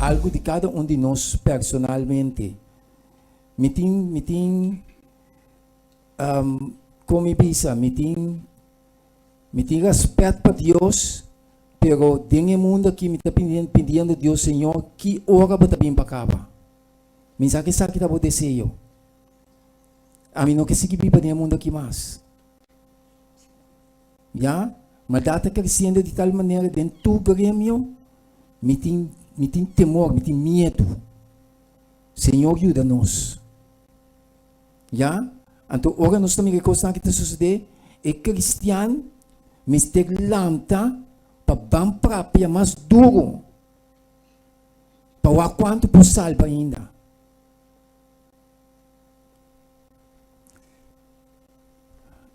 algu di kada un di nos personalmente. Mi tin, mi tin, kon mi bisa, mi tin, mi tin rèspèt pa Dios, pero den e mundu aki mi ta pidiendo Dios, Señor, ki ora bo ta bin pa kaba? Mi sa ku esaki ta bo deseo. Ami no ke sigui biba den e mundu aki mas. Ya, maldat ta kresiendo di tal manera den tur gremio, mi tin, mi tin temor, mi tin miedu. Señor yuda nos. Ya, anto ora nos ta mira e kosnan aki ta sosodé, e kristian mester lanta pa ban papia mas duru, pa wak kuantu por salba ainda.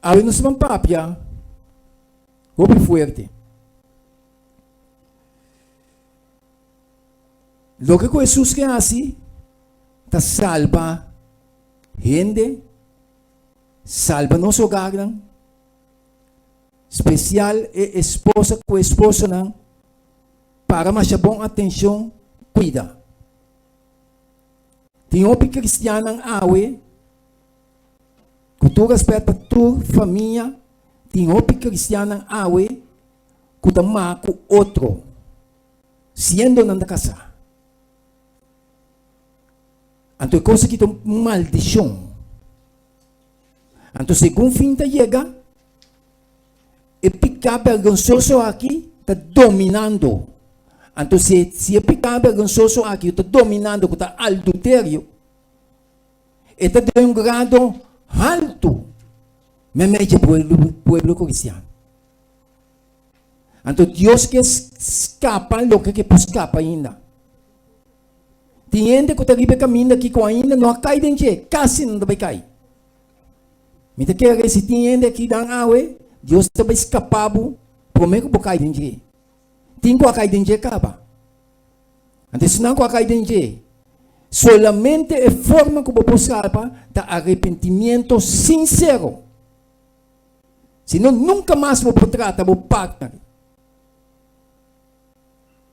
Awe nos ban papia hopi fuerte. Loke ku Hesus ke hasi ta salba hende, salba nos hogarnan, spesial e esposa ku esposonan, para masha bon atenshon, kuida. Tin hopi kristiannan awe, ku tur rèspèt pa tur famia, tin hopi kristiannan awe ku ta maa ku otro, siendo nan ta kasá. Anto e kos aki ta un maldishon. Anto segun fin ta yega, e piká bergonsoso aki ta dominando. Anto si si e piká bergonsoso aki ta dominando ku ta alduterio, e ta den un grado haltu meimei dje pueblo pueblo kristian. Anto Dios ke skapa loke ke por skapa ainda. Tin hende ku ta riba e kaminda aki ku ainda no a kai den dje, kasi nan ta bai kai. Mi ta kere si tin hende aki dan awe, Dios ta bai skapa bo promé ku bo kai den dje. Tin ku a kai den dje kaba. Anto esnan ku a kai den dje, solamente e forma ku bo por salba ta arepentimiento sinsero. Si no, nunka mas bo por trata bo partner.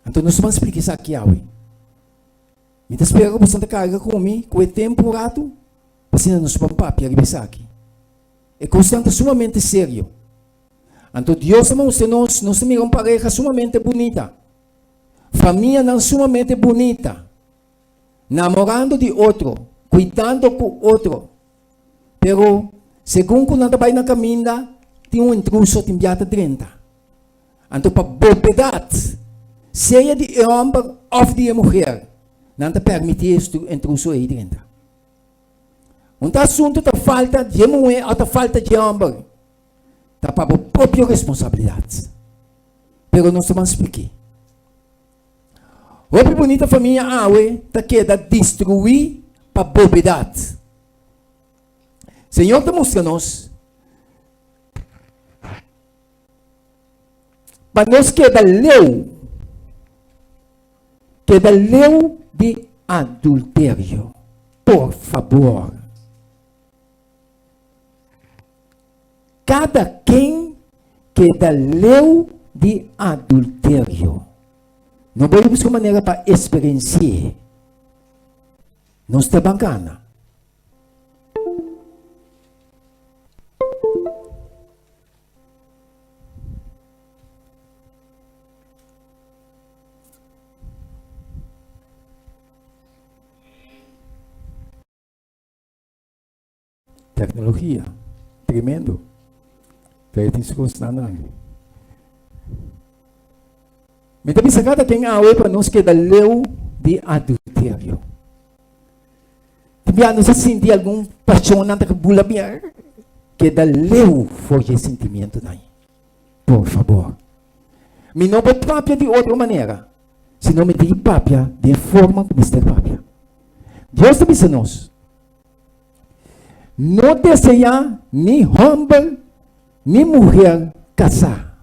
Anto nos ban splika esaki awe. Mi ta spera ku boso ta karga ku mi ku e tempu un ratu, pa asina nos ban papia riba esaki. E kosnan ta sumamente serio. Anto Dios a mustra nos, nos ta mira un pareha sumamente bunita, famianan sumamente bunita, namorando di otro, kuidando ku otro. Pero segun ku nan ta bai na kaminda, tin un intruso tin bia ta drenta. Anto pa bobedat, sea di e hòmber òf di e muher, nan ta pèrmití e intruso ei drenta. Un ta asuntu ta falta di e muhé òf ta falta di e hòmber, ta pa bo propio responsabilidat. Pero nos ta ban splik'é. Hopi bunita famia awe ta keda destruí pa bobedat. Señor ta mustra nos Pa nos keda leu, keda leu di adulterio, por fabor. Kada ken keda leu di adulterio. No bo busca manera pa experienci'e. Nos ta ban gana. Tecnologia, tremendo. Pero tin su cosnan nan. Mi ta bisa cada ken awe pa nos keda leu di adulterio. Tin bia nos a sinti algun pashonnan ta bula bia. Keda leu for di e sentimientonan. Por fabor. Mi no por papia di otro manera, sino mi tin ki papia den e forma ku mester papia. Dios ta bisa nos, No deseá ni hòmber ni muher kasá.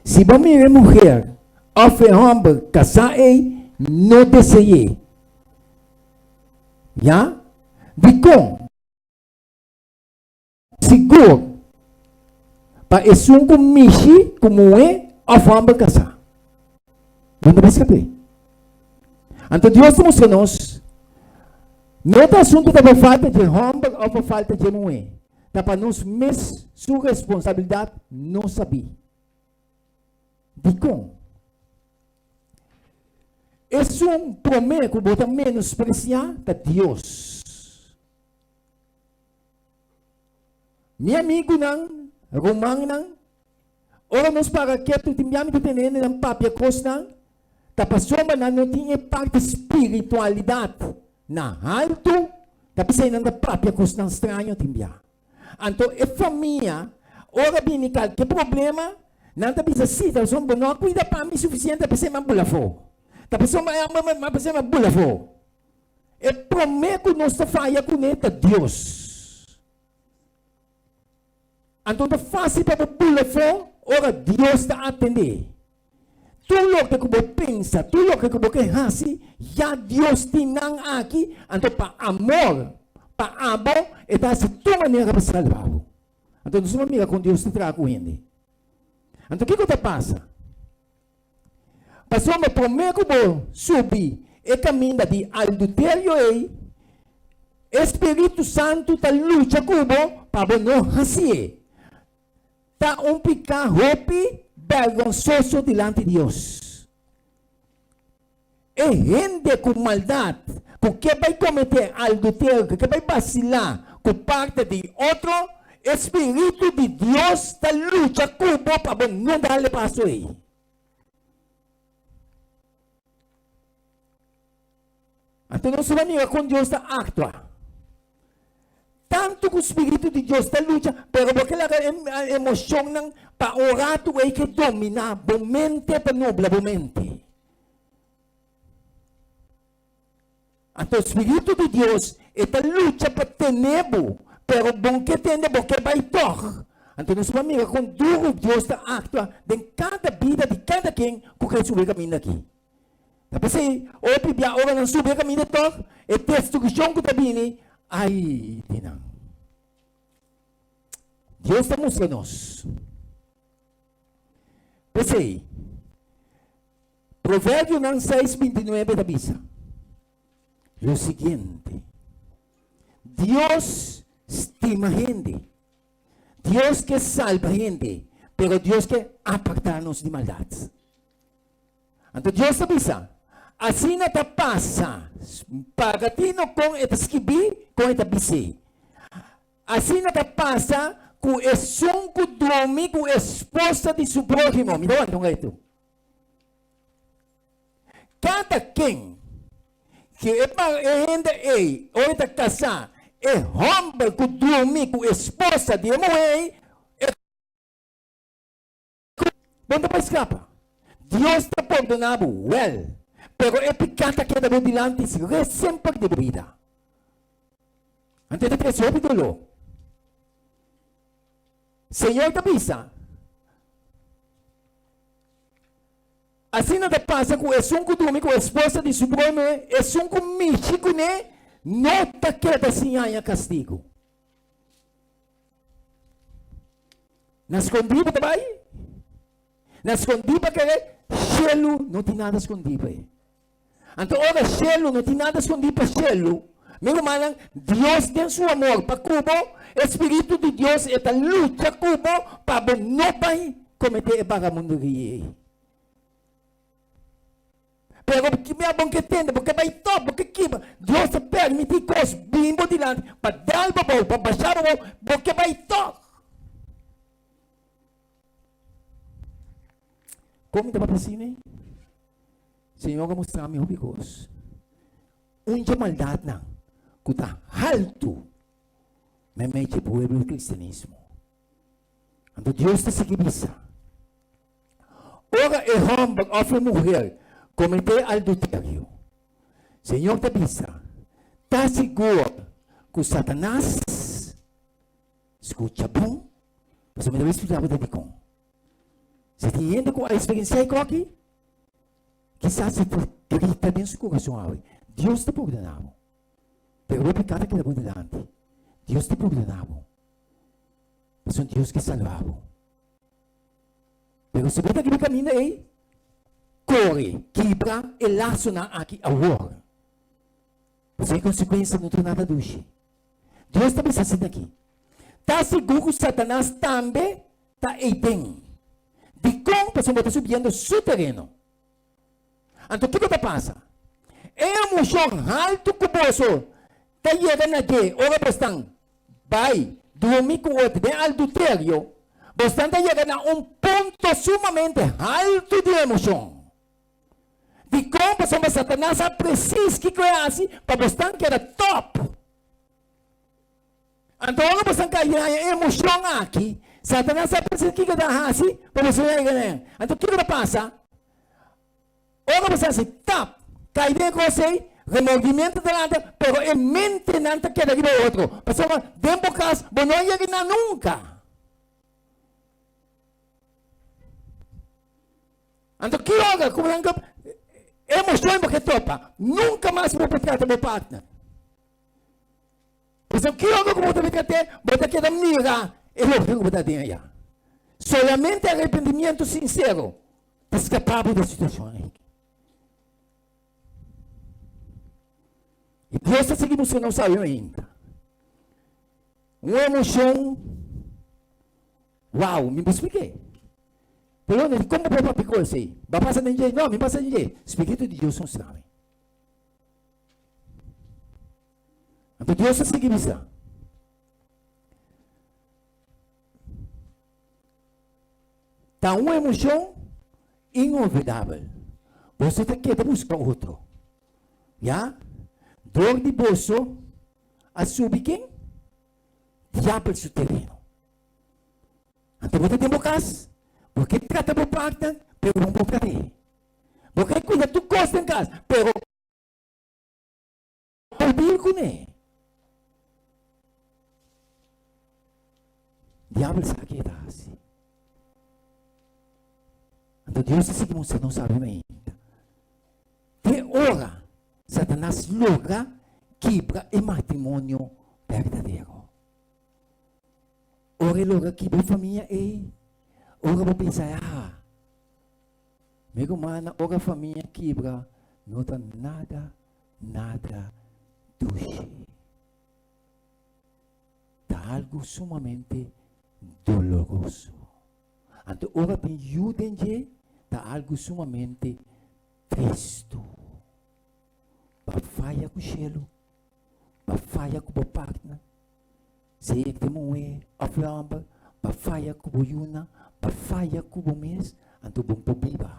Si bo mira e muher òf e hòmber kasá ei, no dese'é. Ya? Dikon? Sigur, pa esun ku mishi ku muhé òf hòmber kasá. Bo no ta bai skap'é. Anto Dios ta mustra nos, no ta asuntu ta pa falta dje hòmber òf pa falta dje muhé, ta pa nos mes su responsabilidat no sabí. Dikon? Esun promé ku bo ta menospresiá ta Dios. Mi amigunan, rumannan, ora nos para ketu tin bia mi ta tene hendenan papia kosnan, ta pasobra nan no tin e parti spiritualidat na haltu, ta p'esei nan ta papia kosnan straño tin bia. Anto e famia, ora bini kalke problema, nan ta bisa, Sí, ta pasobra bo no a kuida pa mi sufisiente, ta p'esei mi a bula afó. Ta pasobra mi a bula afó. E promé ku nos ta faya kuné ta Dios. Anto ta fásil pa bo bula afó ora Dios ta atendé. Tur loke ku bo pensa, tur loke ku bo ke hasi, ya Dios tin nan aki, anto pa amor pa abo e ta hasi tur manera pa salba bo. Anto nos a mira kon Dios ta traha ku hende. Anto kiko ta pasa? Pasobra promé ku bo subi e kaminda di alduterio ei, e spiritu santu ta lucha ku bo pa bo no hasié. Ta un piká hopi bèrgonsoso dilanti Dios. E hende ku maldat, ku ke bai kometé alduterio, ku ke bai basilá ku parte di otro, e spiritu di Dios ta lucha ku bo pa bo no dal e paso ei. Anto nos ta mira kon Dios ta aktua. Tantu ku spiritu di Dios ta lucha, pero bo ke laga e emoshonnan pa un ratu ei ke dominá bo mente pa nubla bo mente. Anto spiritu di Dios e ta lucha pa tene bo, pero bon ke tende bo ke bai tòg. Anto nos por mira kon duru Dios ta aktua den kada bida di kada ken ku ke subi e kaminda aki. Ta p'esei, hopi bia ora nan subi e kaminda tòg, e destrukshon ku ta bini, ai di nan! Dios ta mustra nos. P'esei, Proverbionan seis bintinuebe ta bisa lo siguiente, Dios stima hende, Dios ke salba hende, pero Dios ke apartá nos di maldat. Anto Dios ta bisa, Asina ta pasa, paga tino kon e ta skibí, kon e ta bis'é. Asina ta pasa ku esun ku drumi ku esposa di su próhimo. Mi ta wanta un retu. Kada ken ku e e hende ei, ora e ta kasá, e hòmber ku drumi ku esposa di e muhé ei, e Bo no ta por skapa. Dios ta pordoná bo, wèl, pero e piká ta keda bo dilanti re semper di bo bida. Anto e ta trese hopi doló. Señor ta bisa, Asina ta pasa ku esun ku drumi ku esposa di su brome, esun ku mishi kuné no ta keda sin haña kastigu. Na skondí bo ta bai? Na skondí pa kere? Shelu no tin nada skondí pa e. Anto ora shelu no tin nada skondí pa shelu, mi rumannan, Dios den su amor pa ku bo, e Spiritu di Dios e ta lucha ku bo pa bo no bai kometé e bagamunderia ei. Pero mi a bon ke tende, bo ke bai tòp, bo ke kibra. Dios ta permití kos bin bo dilanti pa dal bo bou, pa basha bo bou, bo ke bai tòg. Kon mi ta papia asina? Señor a mustra mi hopi kos. Un dje maldatnan ku ta haltu meimei dje pueblo di kristianismo. Anto Dios ta sigui bisa, Ora e hòmber òf e muher kometé alduterio, Señor ta bisa, Ta sigur ku Satanas, skucha bon, pasobra mi ta bai splika bo ta dikon. Si tin hende ku a eksperensiá e koki, kisas e ta grita den su kurason awe, Dios ta pordoná bo, pero bo piká ta keda bo dilanti. Dios ta pordoná bo. Pasobra Dios ke salba bo. Pero si bo ta riba e kaminda ei, Kore, kibra e lasonan aki awor. Pasobra e konsekuensia no ta nada dushi. Dios ta bisa asina aki, Ta sigur ku Satanas tambe ta eiden. Dikon? Pasobra bo ta subiendo su tereno. Anto kiko ta pasa? E emoshon haltu ku boso ta yega na dje ora bosnan bai drumi ku otro den alduterio, bosnan ta yega na un punto sumamente haltu di emoshon. Dikon? Pasobra Satanas sa presis kiko e hasi pa bosnan keda tòp. Anto ora boso kai den e emoshon aki, Satanas sa presis kiko ta hasi pa boso yega den. Anto kiko ta pasa? Ora boso hasi tap, kai den e kos ei, remordimiento ta lanta, pero e mentenan ta keda riba otro. Pasobra den bo kas bo no a yega nan nunka. Anto ki ora ku nan emoshon bo ke topa, nunka mas bo por trata bo partner. Pasobra ki ora ku bo ta bira te, bo ta keda mira e loke ku bo ta den aya. Solamente arepentimiento sinsero ta skapa bo di e situashon aki. I Dios ta sigui mustra nos awe ainda. Un emoshon, wow, mi por splik'é. Pero kon bo por papia ku esei? Bo a pasa den dje? No, mi pasa den dje. Spiritu di Dios mustra mi. Anto Dios a sigui bisa, Ta un emocion inolvidabel. Boso ta keda busca otro. Ya, dor di boso a subi ken? Diabel su tereno. Anto bo ta den bo cas, bo ke trata bo partner, pero bo no por trat'é. Bo ke cuida tur cos den cas, pero. Por deal kuné. Diabel sa ke e ta hasi. Anto Dios ta sigui mustra nos awe mainta. Te ora Satanas logra kibra e matrimonio berdadero. Ora e logra kibra e famia ei, ora bo pensa, ah, mi rumannan, ora famia kibra, no ta nada Nada dushi. Ta algu sumamente doloroso. Anto ora tin yu den dje, ta algu sumamente tristu. Bo a faya ku shelu, bo a faya ku bo partner, sea e muhé òf e hòmber, bo a faya ku bo yunan, bo a faya ku bo mes, anto bo no por biba.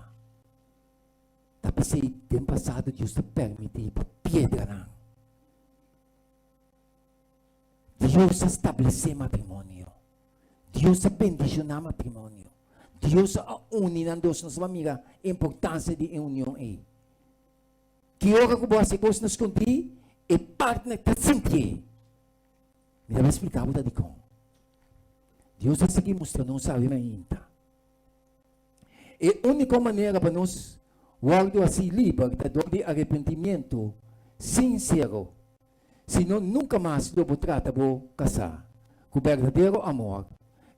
Ta p'esei den pasado Dios ta permití pa piedranan. Dios a stablesé matrimonio. Dios a bendishoná matrimonio. Dios a uni nan dos. Nos a mira e importansia di e union ei. Ki ora ku bo hasi kos na skondí, e partner ta sintié. Mi ta bai splika bo ta dikon. Dios a sigui mustra nos awe mainta. E úniko manera pa nos wòrdu hasi liber ta dor di arepentimiento sinsero. Si no, nunka mas lo bo trata bo kasá ku berdadero amor.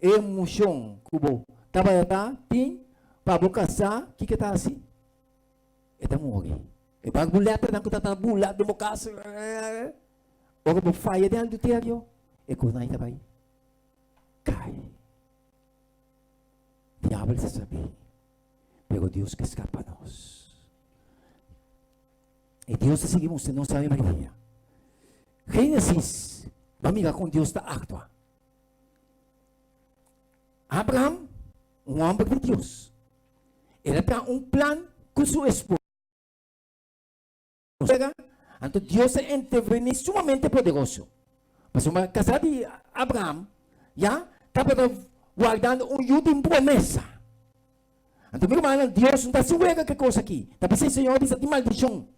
E emoshon ku bo tabata tin pa bo kasá, kiko ta hasi? E ta muri. E barbulètanan ku tabata bula den bo kas, ora bo faya den adulterio, e kosnan ei ta bai kai. Diabel sa sabí, pero Dios ke skapa nos. I Dios ta sigui mustra nos Ave Maria. Génesis, ba mira kon Dios ta aktua. Abraham, un hòmber di Dios, el a traha un plan ku su esposa. Anto Dios a intervení sumamente poderoso. Pasobra kasá di Abraham ya tabata wardando un yu di promesa. Anto mi rumannan, Dios no ta hasi wega ku e kos aki. Ta p'esei Señor a bisa tin maldishon.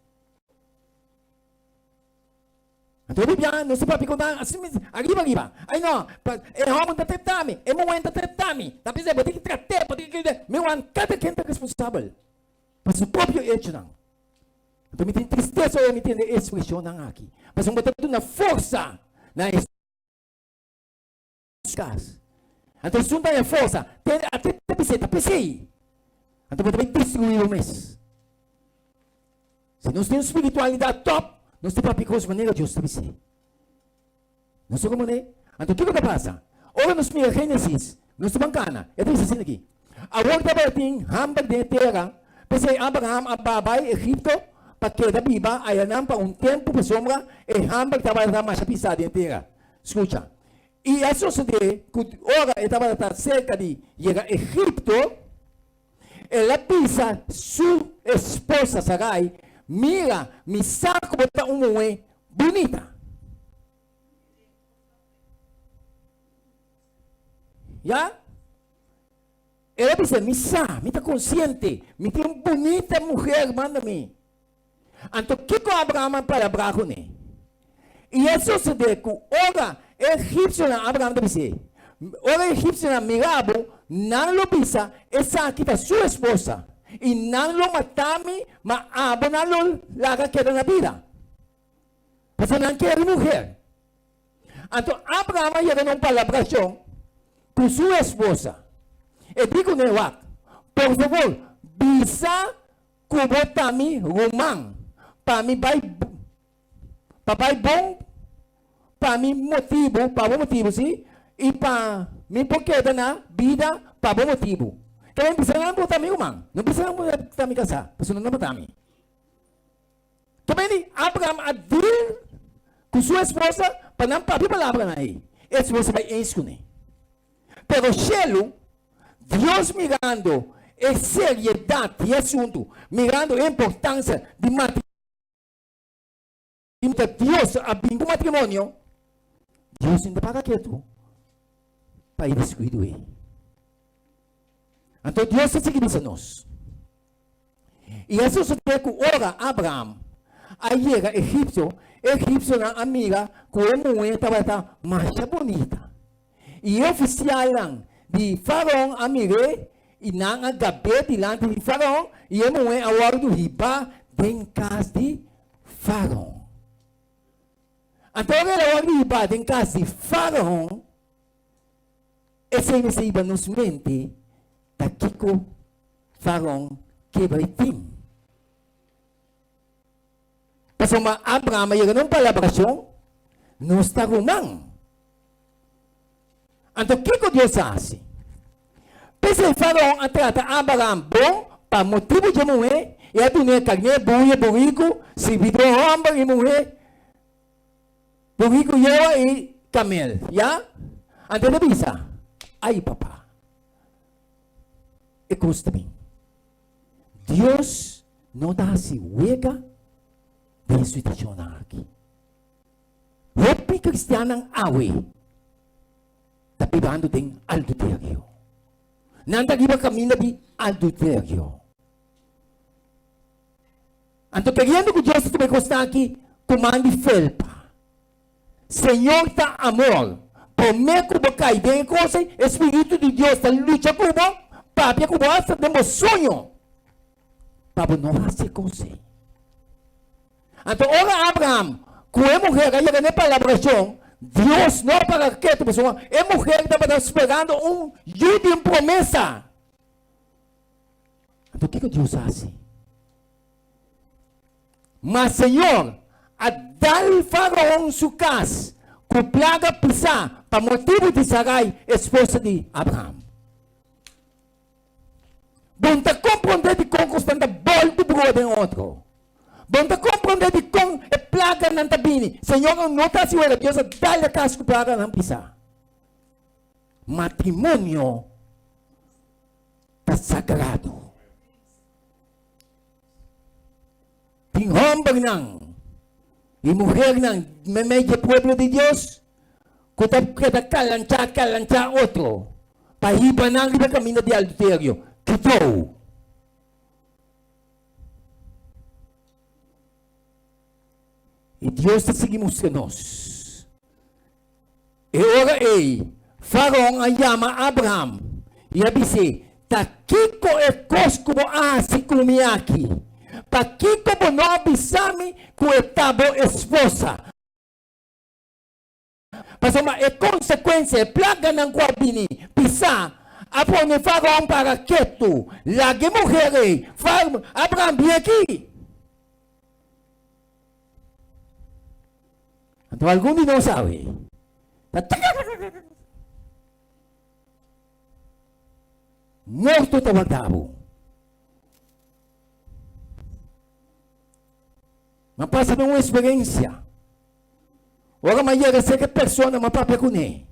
Anto hopi bia nos ta papia ku nan asina mes ariba ariba. Ai no, e hòmber ta trata mi, e muhé ta trata mi. Ta p'esei bo tin ki trat'é, bo tin ki. Mi ruman, kada ken ta responsabel pa su propio echonan. Anto mi tin tristesa ora mi tende e ekspreshonnan aki, pasobra bo ta duna forsa na e kas. Anto esun ta haña forsa, tende a ta bis'é, ta p'esei. Anto bo ta bai destruí bo mes. Si nos tin un spiritualidat tòp, nos ta papia kos manera Dios ta bis'é. Nos ta komprendé? Anto kiko ta pasa? Ora nos mira Génesis, nos ta ban kana. E ta bisa asina aki, Awor tabatin hamber den e tera, p'esei Abraham a ba bai Egipto pa keda biba ayanan pa un tempu pasobra e hamber tabata masha pisá den e tera. Skucha. I a sosodé ku ora e tabata serka di yega Egipto, El a bisa su esposa Sarai, Mira, mi sa ku bo ta un muhé bunita. Ya? El a bisa, Mi sa, mi ta konsiente, mi tin un bunita muher banda mi. Anto kiko Abraham a palabrá kuné? I a sosodé ku ora e egipsionan, Abraham ta bis'é, ora e egipsionan mira bo, nan lo bisa, Esaki ta su esposa, i nan lo mata mi, ma abo nan lo laga keda na bida, pasobra nan kere muher. Anto Abraham a yega na un palabrashon ku su esposa. E di kuné, Wak, por fabor, bisa Ku bo ta mi ruman, pa mi bai pa bai bon pa mi motibu, pa bo motibu, sí, i pa mi por keda na bida pa bo motibu. Ta bon bisa nan bo ta mi ruman, no bisa nan bo ta mi kasá, pasobra nan no ta mi. Ta bini Abraham a deal ku su esposa pa nan papia palabranan ei. E esposa bai eens kuné. Pero shelu, Dios mirando e seriedat di e asuntu, mirando e importansia di matrimonio, Dios a bin ku matrimonio, Dios no ta paga ketu pa e deskuido ei. Anto Dios ta sigui bisa nos. I a sosodé ku ora Abraham a yega Egipto, e egipsionan a mira ku e muhé tabata masha bunita. I e ofisialnan di Faraon a mir'é, i nan a gab'é dilanti di Faraon, i e muhé a wòrdu hibá den kas di Faraon. Anto ora el a wòrdu hibá den kas di Faraon, esei mester hiba nos mente ta kiko Faraon ke bai tin. Pasobra Abraham a yega na un palabrashon, Nos ta ruman. Anto kiko Dios a hasi? P'esei Faraon a trata Abraham bon pa motibu dje muhé, i a dun'é karné, buya, buriku, sirbidó hòmber i muhé, buriku yewa i kamel. Ya? Anto el a bisa, Ai, papa! E kos ta bin. Dios no ta hasi wega den e situashonnan aki. Hopi kristiannan awe ta bibando den adulterio. Nan ta riba kaminda di adulterio. Anto keriendo ku Dios ta tuma e kosnan aki ku man di felpa. Señor ta amor. Promé ku bo kai den e kos ei, e Spiritu di Dios ta lucha ku bo, papia ku bo asta den bo soño, pa bo no hasi e kos ei. Anto ora Abraham ku e muher a yega na e palabrashon, Dios no a para ketu, pasobra e muher tabata sperando un yu di un promesa. Anto kiko Dios a hasi? Ma Señor a dal Faraon su kas ku plaga pisá pa motibu di Sarai, esposa di Abraham. Bo no ta komprondé dikon kosnan ta bòltu brua den otro. Bo no ta komprondé dikon e plaganan ta bini. Señor no ta hasi wega, Dios a dal e kas ku plaganan pisá. Matrimonio ta sagrado. Tin hombernan i muhernan meimei dje pueblo di Dios ku ta keda kalanchá kalanchá otro pa hiba nan riba kaminda di adulterio. Kitou? I Dios ta sigui mustra nos. E ora ei, Faraon a yama Abraham i a bis'é, Ta kiko e kos ku bo a hasi ku mi aki? Pakiko bo no a bisa mi ku e ta bo esposa? Pasobra e konsekuensia, e plaganan ku a bini pisá, a pone Faraon para ketu. Laga e muher ei. Abraham, bin aki! Anto algun di nos awe ta Morto ta warda bo. M'a pasa den un eksperensia. Ora m'a yega serka e persona, m'a papia kuné.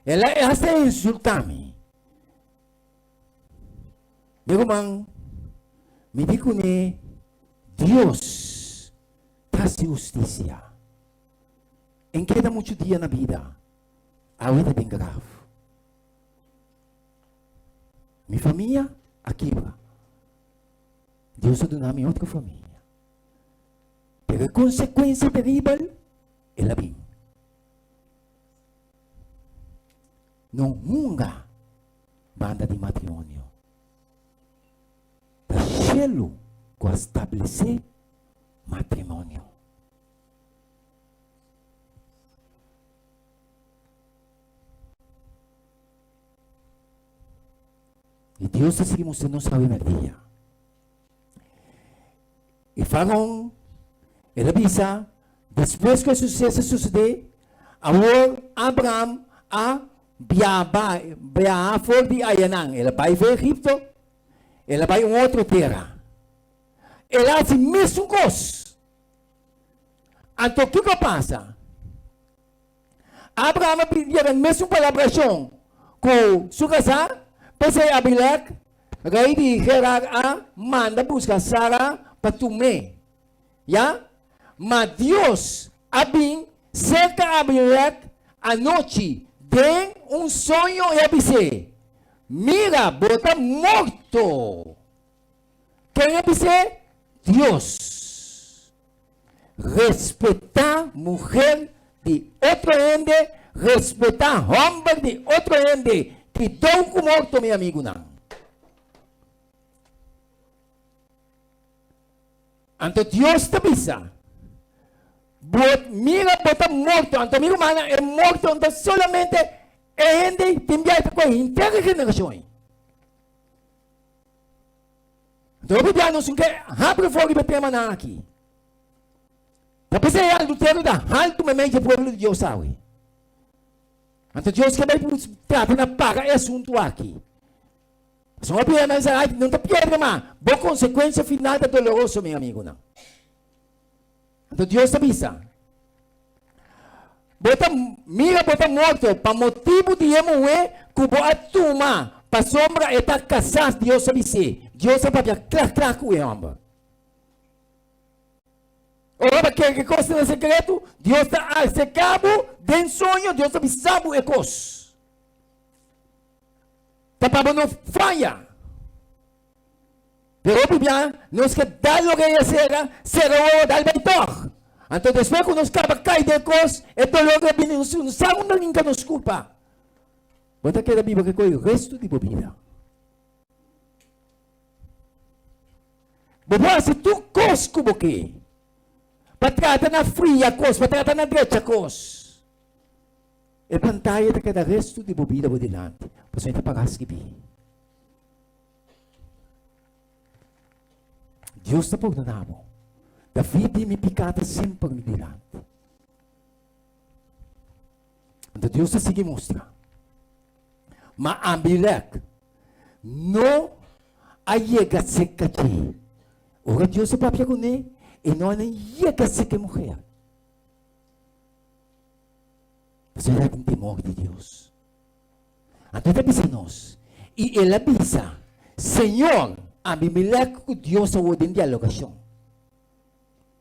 El a hasta insultá mi. Mi ruman, mi di kuné, Dios ta hasi hustisia. En keda muchu dia na bida, awe ta den graf. Mi famia a kibra. Dios a duna mi otro famia. Pero e konsekuensia teribel, el a bin. No hunga banda di matrimonio. Ta shelu ku a stablesé matrimonio. I Dios ta sigui mustra nos awe merdia. E Faraon, el a bisa, despues ku e suseso a susedé, awor Abraham a biaba, biaha for di ayanan. El a bai for Egipto, el a bai un otro tera. El a hasi mesun kos. Anto kiko a pasa? Abraham a bin yega mesun palabrashon ku su kasá, p'esei Abimelek, rei di Gerar a manda buska Sara pa tum'é. Ya, ma Dios a bin serka Abimelek anochi den un soño i a bis'é, Mira, bo ta morto! Ken a bis'é? Dios. Respetá muher di otro hende, respetá hòmber di otro hende. Kidou ku morto, mi amigunan. Anto Dios ta bisa, Bo mira bo ta morto. Anto mi rumannan, e morto no ta solamente e hende, tin biaha ta ku e henter e generashon ei. Anto hopi bia nos ke habri for riba e temanan aki. Ta p'esei e adulterio ta haltu meimei dje pueblo di Dios awe. Anto Dios ke bai trata na paga e asuntu aki. Pasobra hopi hende a bisa, Ai, no ta pierde mas. Bo konsekuensia final ta doloroso, mi amigunan. Anto Dios ta bisa, Bo ta mira bo ta morto pa motibu di e muhé ku bo a tuma, pasobra e ta kasá, Dios a bis'é. Dios a papia kla kla ku e hòmber. Ora bo kere ku e kos ta na sekretu, Dios ta aserká bo den soño, Dios ta bisa bo e kos. Ta pa bo no faya. Pero hopi bia nos ke dal loke e sera, sera wowo dal bai tog. Anto despues ku nos kaba kai den kos, e dolor ta bini, nos no sa unda rinka nos kulpa. Bo ta keda biba ku e restu di bo bida. Bo por hasi tur kos ku bo ke pa trata na fria kos, pa trata na drecha kos. E pantaya ta keda restu di bo bida bo dilanti, pasobra e ta paga skibí. Dios ta pordona bo. David di mi piká ta semper mi dilanti. Anto Dios ta sigui mustra. Ma Abimelek no a yega serka dje. Ora Dios a papia kuné, e no a yega serka e muher. Pasobra el a tin temor di Dios. Anto e ta bisa nos, I el a bisa, Señor, Abimelek ku Dios awor den dialogashon.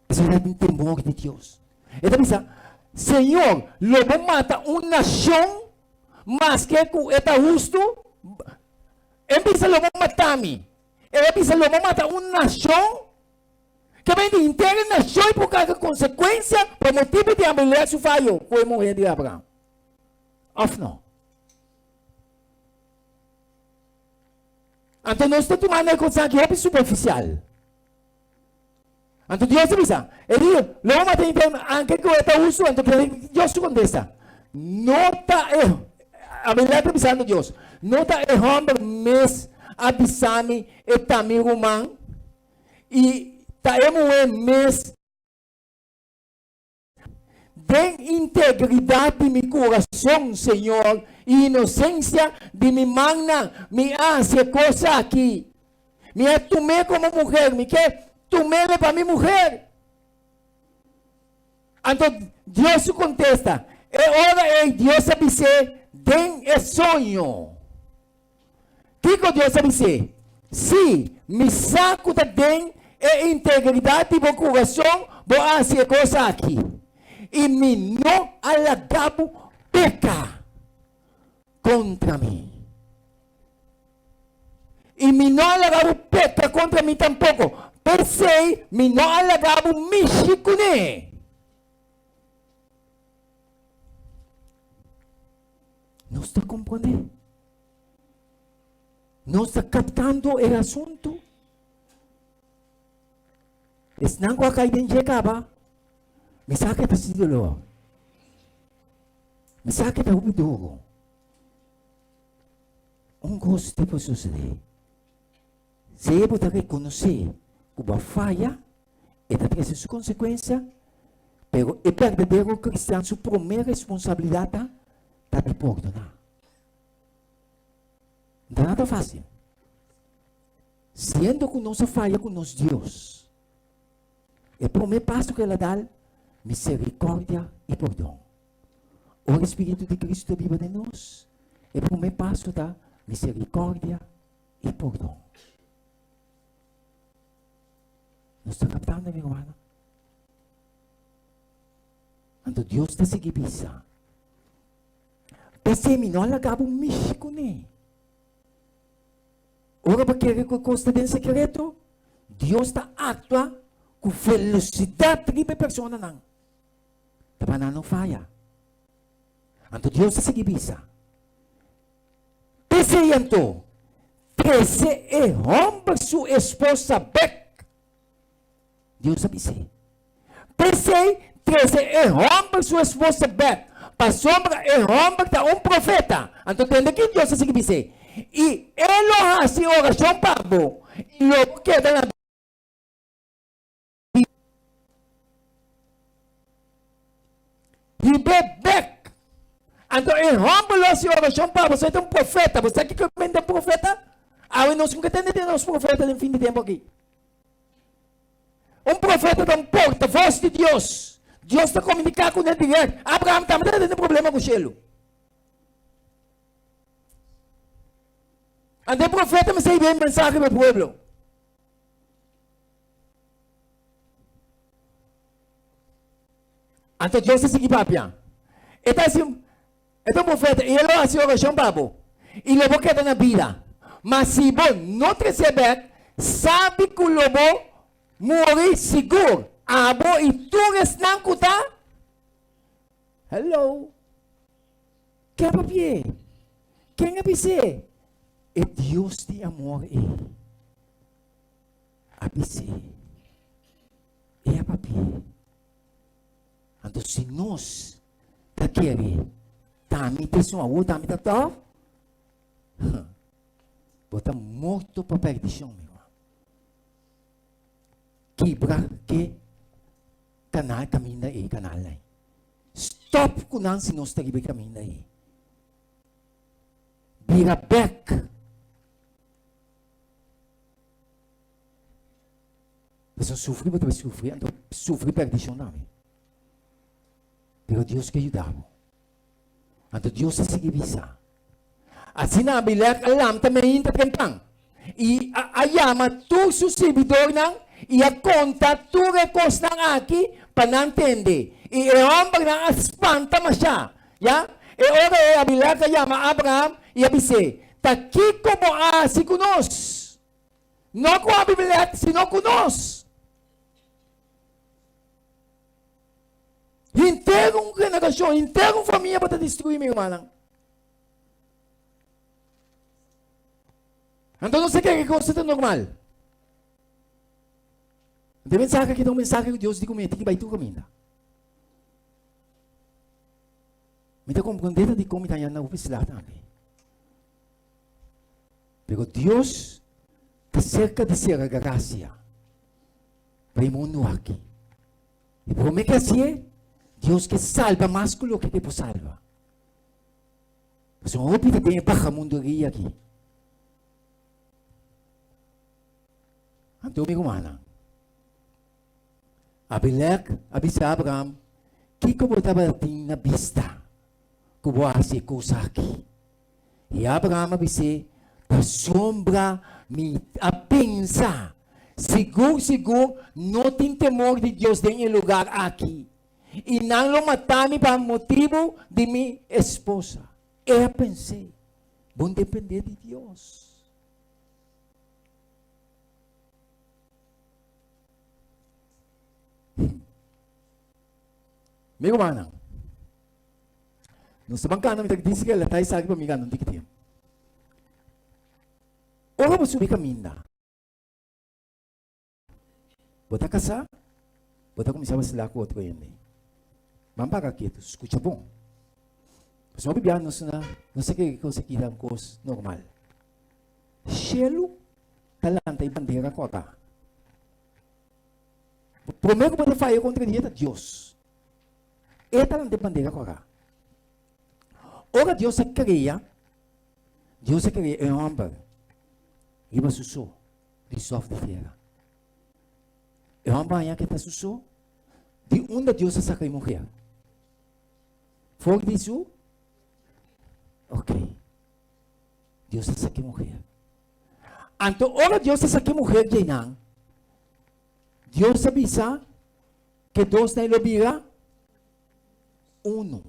Pasobra el a tin temor di Dios. E ta bisa, Señor, lo bo mata un nashon maske ku e ta hustu? E bisa, Lo bo mata mi. El a bisa, Lo bo mata un nashon? Ke bende henter e nashon i por karga konsekuensia pa motibu di Abimelek su fayo ku e muher di Abraham. Of no? Anto nos ta tumando e kosnan aki hopi superfisial. Anto Dios ta bisa, e di, lo bo mata henter anke ku e ta hustu, anto kende Dios su kontesta? No ta e, Abimelek ta bisando Dios, no ta e hòmber mes a bisa mi e ta mi ruman, i ta e muhé mes. Den integridat di mi kurason, Señor, i inosensia di mi mannan, mi a hasi e kos aki. Mi a tum'é komo muher, mi ke tum'é pa mi muher. Anto Dios su kontesta, E ora ei Dios a bis'é den e soño. Kiko Dios a bis'é? Sí, mi sa ku ta den e integridat di bo kurason bo a hasi e kos aki, i mi no a laga bo peka kontra mi. I mi no a laga bo peka kontra mi tampoko, p'esei mi no a laga bo mishi kuné. Nos ta komprondé? Nos ta kaptando e asuntu? Esnan ku a kai den dje kaba, mi sa ke ta sinti dolor. Mi sa ke ta hopi duro. Un kos te por sucedé. Si bo ta rekonosé ku bo a faya, e ta trese su konsekuensia, pero e berdadero kristian su promé responsabilidat ta ta di pordoná. No ta nada fásil. Siendo ku nos a faya ku nos Dios, e promé paso ku el a dal, miserikòrdia i pordon. Ora e Spiritu di Kristu ta biba den nos, e promé paso ta miserikòrdia i pordon. Nos ta kaptando, mi rumannan? Anto Dios ta sigui bisa, P'esei mi no a laga bo mishi kuné. Ora bo kere ku e kos ta den sekreto, Dios ta aktua ku velosidat riba e personanan. Ta pa nan no faya. Anto Dios ta sigui bisa, P'esei anto, trese e hòmber su esposa bèk. Dios a bis'é, P'esei, trese e hòmber su esposa bèk, pasobra e hòmber ta un profeta. Anto tende ki Dios a sigui bis'é, I e lo hasi orashon pa bo, i lo bo keda na. Hib'é bèk. Anto e hòmber lo hasi orashon pa bo. Bo ta un profeta. Bo sa kiko mende un profeta? Awe nos nunka tende di nos profeta den fin di tempu aki. Un profeta ta un portavos di Dios. Dios ta komuniká kuné dirèkt. Abraham tambe tabata tene problema ku shelu. Anto e profeta mester hib'é e mensahe pa e pueblo. Anto Dios ta sigui papia. E ta hasi, e ta un profeta i e lo hasi orashon pa bo i lo bo keda na bida. Ma si bo no tres'é bèk, sabi ku lo bo muri sigur, abo i tur esnan ku ta. Hello! Ken a papi'é? Ken a bis'é? E Dios di amor ei. A bis'é, E a papi'é. Anto si nos ta kere ta mi ta esun awor ta mi ta tòf, bo ta morto pa perdishon, mi ruman. Kibra ke kanal kaminda ei, kanal ei. Stòp ku nan si nos ta riba e kaminda ei. Bira bèk. Pasobra sufri bo ta bai sufri, anto sufri perdishon tambe. Pero Dios ke yuda bo. Anto Dios a sigui bisa. Asina Abimelek a lamta meinta trempan i a yama tur su sirbidornan i a konta tur e kosnan aki pa nan tende. I e hòmbernan a spanta mashá. Ya, e ora ei Abimelek a yama Abraham i a bis'é, Ta kiko bo a hasi ku nos? No ku Abimelek, sino ku nos. Henter un generashon, henter un famia bo ta destruí, mi rumannan. Anto nos ta kere ku kos ta normal. Anto e mensahe aki ta un mensahe ku Dios di ku mi e tin ki bai tur kaminda. Mi ta komprondé ta dikon mi ta haña na hopi sla tambe. Pero Dios ta serka di sera grasia pa e mundu aki. I promé ke hasié? Dios ke salba mas ku loke ke por salba. Pasobra hopi ta den e bagamunderia aki. Anto mi rumannan, Abimelek a bisa Abraham, Kiko bo tabatin na bista ku bo a hasi e kos aki? I Abraham a bis'é, Pasobra mi a pensa, Sigur sigur no tin temor di Dios den e lugar aki, i nan lo mata mi pa motibu di mi esposa. E a pens'é, Bo no dependé di Dios. Mi rumannan, nos ta ban kanda, mi ta dici ke ta esaki pa mi gana un tiki tempu. Ora bo subi kaminda, bo ta kasá, bo ta kuminsá basilá ku otro hende. Ban paga ketu, skucha bon. Pasobra hopi bia nos na, nos ta kere kos aki ta un kos normal. Shelu ta lanta e bandera kòrá. Promé ku bo ta faya kontra di e ta Dios. E ta lanta e bandera kòrá. Ora Dios a krea, Dios a krea e hòmber riba su so di sòf di tera. E hòmber haña ke ta su so, di unda Dios a saka e muher? For di su? Ok. Dios a saki muher. Anto ora Dios a saki muher djeinan, Dios a bisa ke dos nan lo bira uno.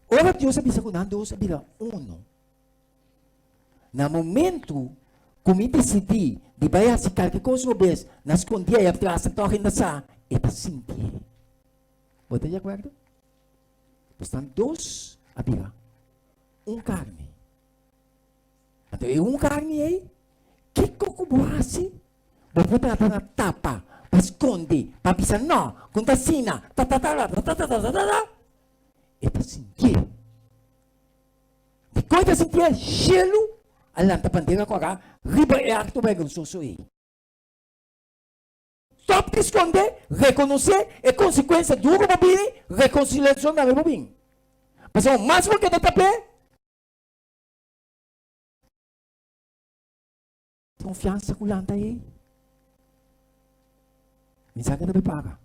Ora Dios a bisa ku nan dos a bira uno, na momento ku mi disidí di bai hasi kalke kos robes na skondí ei atras, tòg hende sa, e ta sintié. Bo ta di akuerdo? Pues nan dos a bira un karni. Anto e un karni ei, kiko ku bo hasi? Bo por trata na tapa, pa skonde, pa bisa no, ku no ta asina, tatatatatatatata. E ta sintié. Dikon e ta sintié? Shelu a lanta bandera kòrá riba e akto bergonsoso ei. Stop di skonde, rekonosé e konsekuensia duru bo bini, rekonsiliashon tambe bo bin. Pasobra mas bo keda tap'é, konfiansa ku lanta ei, mi sa ke ta bai paga.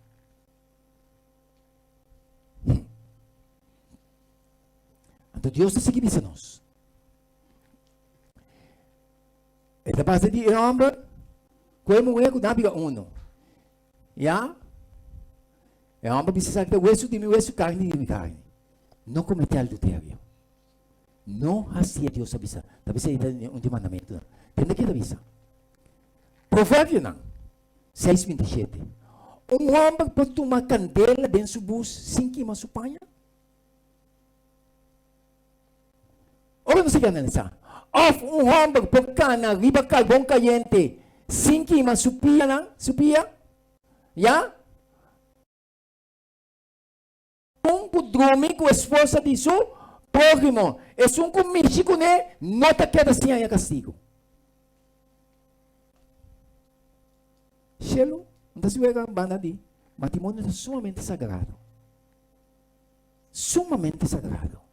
Anto Dios ta sigui bisa nos. E ta pasa di e homber ku e muher ku nan bira uno. Ya? E homber bisa esaki ta wesu di mi wesu, karni di mi karni. No komete adulterio. No hasié, Dios a bisa. Ta bisa ei ta un di mandamentunan. Tende ke ta bisa. Proverbionan 6, 27. Un homber por tuma kandela den su bus sin kima su paña? Ora nos a analisá, òf un hòmber por kana riba karbon kayente sin kima su pianan, su pia? Ya. Un ku drumi ku esposa di su próhimo, esun ku mishi kuné no ta keda sin haña kastigu. Shelu, no ta siwega banda di matrimonio ta sumamente sagrado. Sumamente sagrado.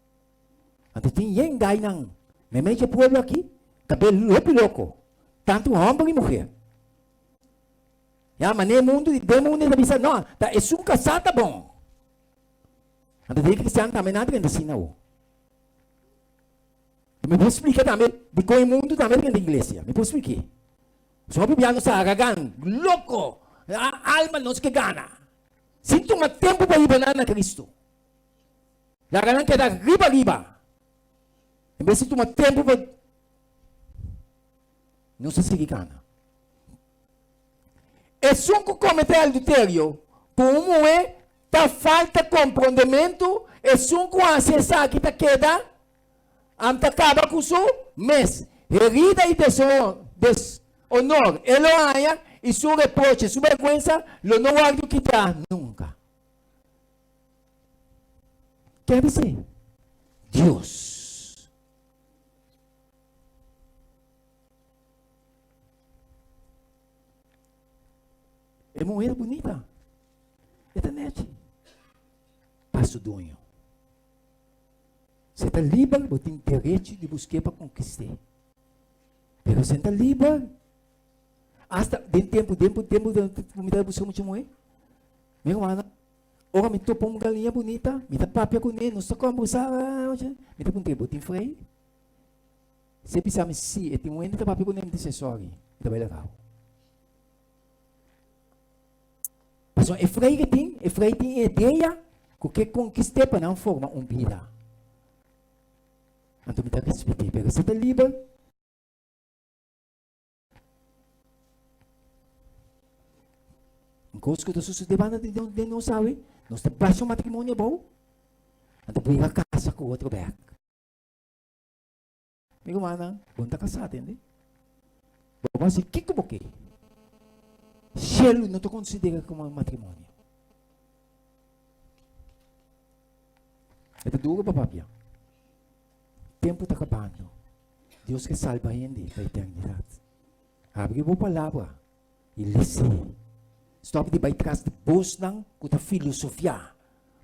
Anto tin yen gainan meimei dje pueblo aki ta be hopi loko, tantu hòmber i muher. Ya, manera e mundu di den mundu ta bisa, no, ta esun kasá ta bon. Anto den kristian tambe nan ta kende asina awo. Mi por splika tambe dikon e mundu tambe ta kende iglesia. Mi por splik'é. Pasobra hopi bia nos ta haragan, loko, alma nos ke gana. Sin tuma tempu pa hiba nan na Kristu. Laga nan keda riba riba. En bes di tuma tempu pa nos a sigui kana. Esun ku kometé adulterio ku un muhé ta falta komprondementu, esun ku hasi esaki ta keda am ta kaba ku su mes. Herida i desonor e lo haña i su reproche, su bèrgwensa lo no wòrdu kitá nunka. Ke a bis'é? Dios. E muher bunita. E ta nechi. Pa su duño. Si e ta liber, bo tin derecho di busk'é pa konkist'é. Pero si e ta liber, hasta den tempu, tempu, tempu ku mi ta buska mucha muhé, mi rumannan, ora mi topa un galiña bunita, mi ta papia kuné, nos ta kòmbersá, mi ta puntr'é, bo tin frei? Si e bisa mi si, e tin un hende ta papia kuné, mi ta bis'é, sòri, mi ta bai laga bo. Pasobra e frei ke tin, e frei tin e idea ku ke konkist'é pa nan forma un bida. Anto mi ta respet'é, pero si e ta liber, un kos ku ta sosodé banda di den nos awe, nos ta basha un matrimonio abou, anto bira kasa ku otro bèk. Mi rumannan, bo no ta kasá, tende? Bo por hasi kiko bo ke. Shelu no ta konsidera komo un matrimonio. E ta duro pa papia. Tempu ta kabando. Dios ke salba hende pa eternidat. Abri bo palabra i lesi. Stòp di bai tras di bosnan ku ta filosofiá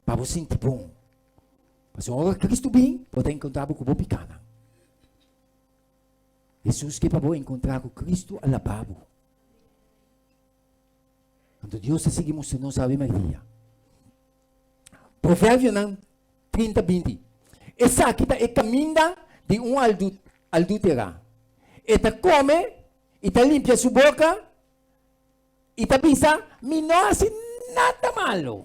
pa bo sinti bon. Pasobra ora Cristo bin, bo ta encontra bo cu bo picanan. Jesus ke pa bo encontra cu Cristo a laba bo. Anto Dios ta sigui mustra nos Ave Maria. Proverbionan 30, 20. Esaki ta e caminda di un adultera. E ta come y ta limpia su boca y ta bisa, Mi no haci nada malo.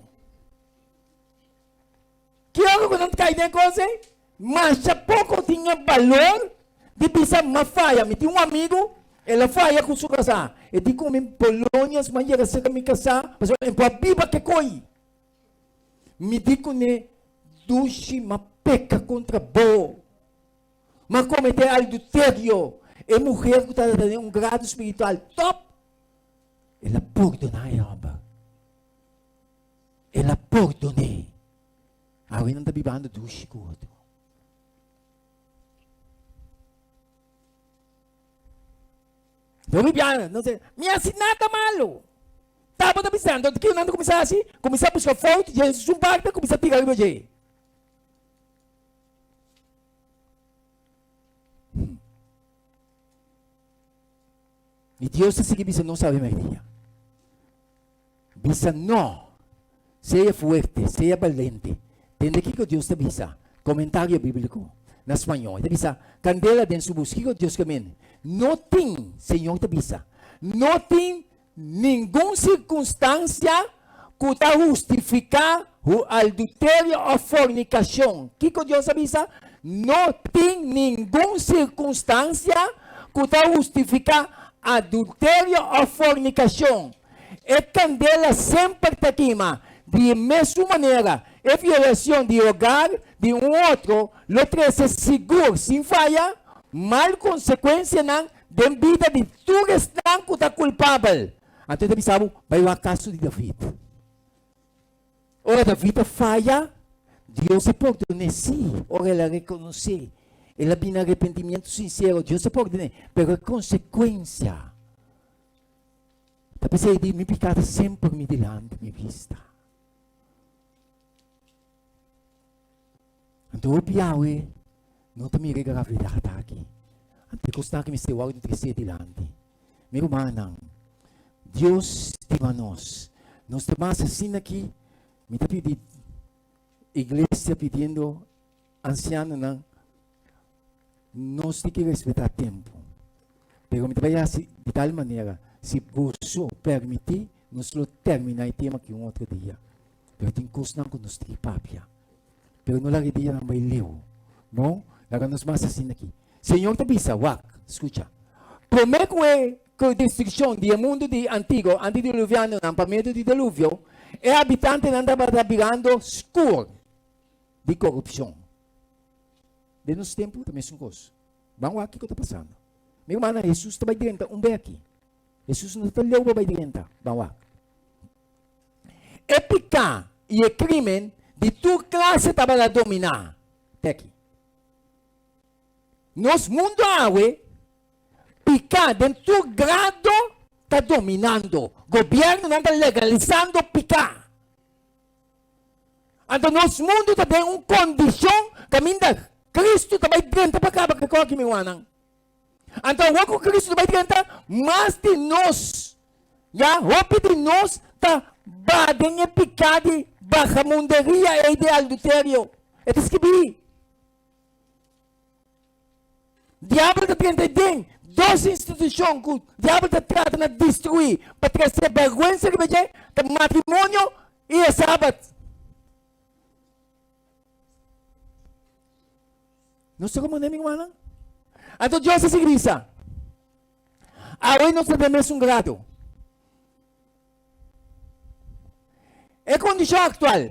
Ki ora ku nan kai den kos ei? Masha poko tin e balor di bisa m'a faya. Mi tin un amigu, el a faya ku su kasá. E di ku mi Polonia su m'a yega serka mi kasá pasobra e por a biba ke koi. Mi di kuné, Dushi, m'a peka kontra bo. M'a kometé alduterio. E muher ku tabata den un grado spiritual top, el a pordoná e hòmber. El a pordon'é. Awe nan ta bibando dushi ku otro. Dor biaha nan ta mi hasi nada malo. Tabata bisando, kiko nan ta kuminsá hasi? Kuminsá buska fout dje su parti, kuminsá tira riba dje. I Dios ta sigui bisa nos awe mèrdia. Bisa no! Sea fuerte, sea balente. Tende kiko Dios ta bisa. Komentario bíbliko na spañó. E ta bisa, Kandela den su bus. Kiko Dios ke men? No tin, Señor ta bisa, no tin ningun sirkunstansia ku ta hustifiká adulterio òf fornikashon. Kiko Dios a bisa? No tin ningun sirkunstansia ku ta hustifiká adulterio òf fornikashon. E kandela semper ta kima. Di e mesun manera, e violashon di hogar di un otro lo trese sigur, sin faya, mal konsekuensianan den bida di tur esnan ku ta kulpabel. Anto e ta bisa bo, Bai wak kaso di David. Ora David a faya, Dios a pordon'é. Sí, ora el a rekonosé, el a bini arepentimiento sinsero, Dios a pordon'é. Pero e konsekuensia. Ta p'esei di mi piká ta semper mi dilanti mi bista. Anto hopi awe no ta mira e gravedat aki. Anto e kosnan aki mester wòrdu tresé dilanti. Mi rumannan, Dios stima nos. Nos ta mas asina aki, mi ta pidi iglesia pidiendo ansianonan Nos tin ki respetá tempu. Pero mi ta bai hasi di tal manera, si boso permití, nos lo terminá e tema aki un otro dia. Pero tin kosnan ku nos tin ki papia. Pero no laga e dianan bai leu. No, laga nos mas asina aki. Señor ta bisa, wak, skucha. Promé ku e ku destrukshon di e mundu di antiguo antidiluvianonan pa medio di deluvio, e habitantenan tabata birando skur di korupshon. Den nos tempu ta mesun kos. Ban wak kiko ta pasando. Mi rumannan, Hesus ta bai drenta un be aki. Hesus no ta leu pa bai drenta. Ban wak. E piká i e krimen di tur klase tabata dominá te aki. Nos mundu awe, piká den tur grado. ta dominando. Gobièrnunan ta legalisando piká. Anto nos mundu ta den un kondishon kaminda Kristu ta bai drenta pa kaba ku e kòki, mi rumannan. Anto awor ku Kristu ta bai drenta, mas di nos, ya, hopi di nos ta baha den e piká di bagamunderia ei di alduterio. E ta skibí. Diabel ta drenta den dos institushon ku diabel ta trata na destruí pa trese bèrgwensa riba dje, ta matrimonio i e Sabat. Nos ta komprendé, mi rumannan? Anto Dios a sigui bisa, Awe nos ta den mesun grado. E kondishon aktual